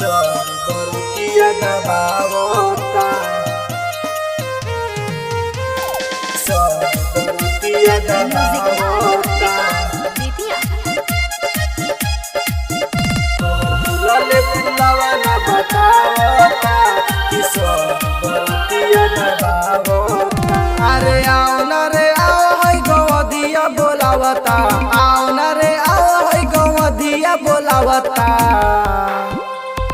सब बरतिया दबावता, सब बरतिया म्यूजिक बाय दबावता। विकास बेतिया। फूलले फुलावा ना बतावता कि सब बरतिया दबावता। अरे आओ ना रे आओ है गवदिया बोलावता, आओ ना रे आओ है गवदिया बोलावता।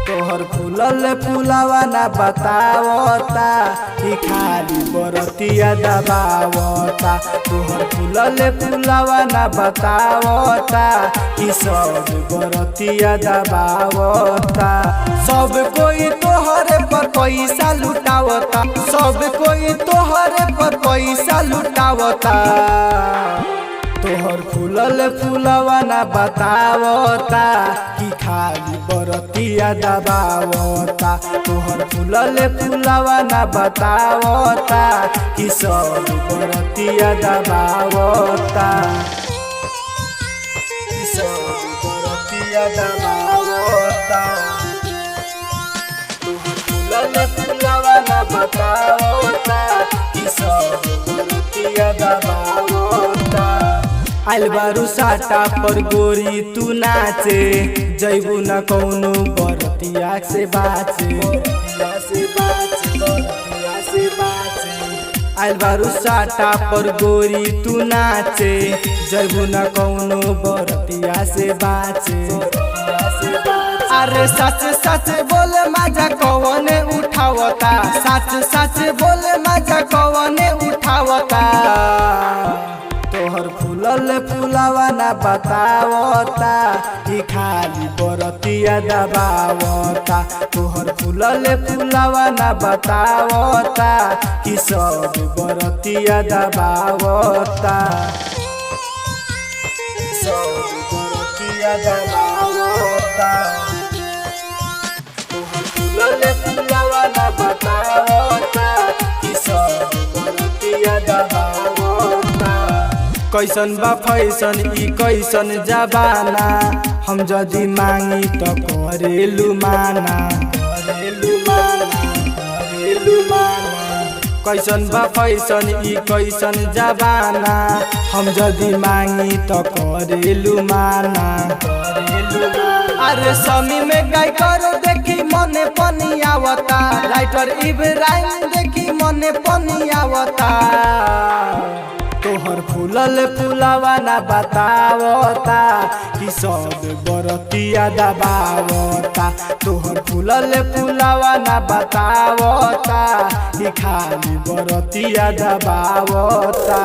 तोहर फूलल फुलावा ना बतावता कि खाली बरतिया दबावता। तोहर फूलल फुलावा ना बतावता कि सब बरतिया दबावता। सब कोई तोहरे पर पैसा लुटावता, सब कोई तोहरे पर पैसा लुटावता। तोहर फूलल फुलवा ना बतावता कि खाली बरतिया दबावता। तोहर फूलल फुलवा ना बतावता कि सब बरतिया दबावता, कि सब बरतिया दबावता। तोहर फूलल फुलवा ना बतावता कि सब बरतिया दबावता। आइल बारू साटा पर गोरी तू नाचे, जैबू न कौनो बरतिया से बाचे, बरतिया से बाचे, बरतिया से बाचे। आइल बारू साटा पर गोरी तू नाचे, जैबू न कौनो बरतिया से बाचे, बरतिया से बाचे। अरे सच सच बोल मजा कौने उठावता, सच सच बोल मजा कौने उठावता। तोहर फूलल फुलावा ना बतावता कि खाली बरतिया दबावता। तोहर फूलल फुलावा ना बतावता कि सब बरतिया दबावता, सब बरतिया दबावता। तोहर फूलल फुलावा ना बतावता कि सब बरतिया दबावता। कैसन बा फैसन ई कैसन जबाना, हम जदि मांगी त करेलु माना, करेलु माना, करेलु माना। कैसन बा फैसन ई कैसन जबाना, हम जदि मांगी त करेलु माना, करेलु माना। अरे समी में गाय कर देखी मने पनी आवता, राइटर इब्राहिम देखी मने पनी आवता। तोहर फूलल फुलावा ना बतावता कि सब बरतिया दबावता। तोहर फूलल फुलावा ना बतावता कि खाली बरतिया दबावता।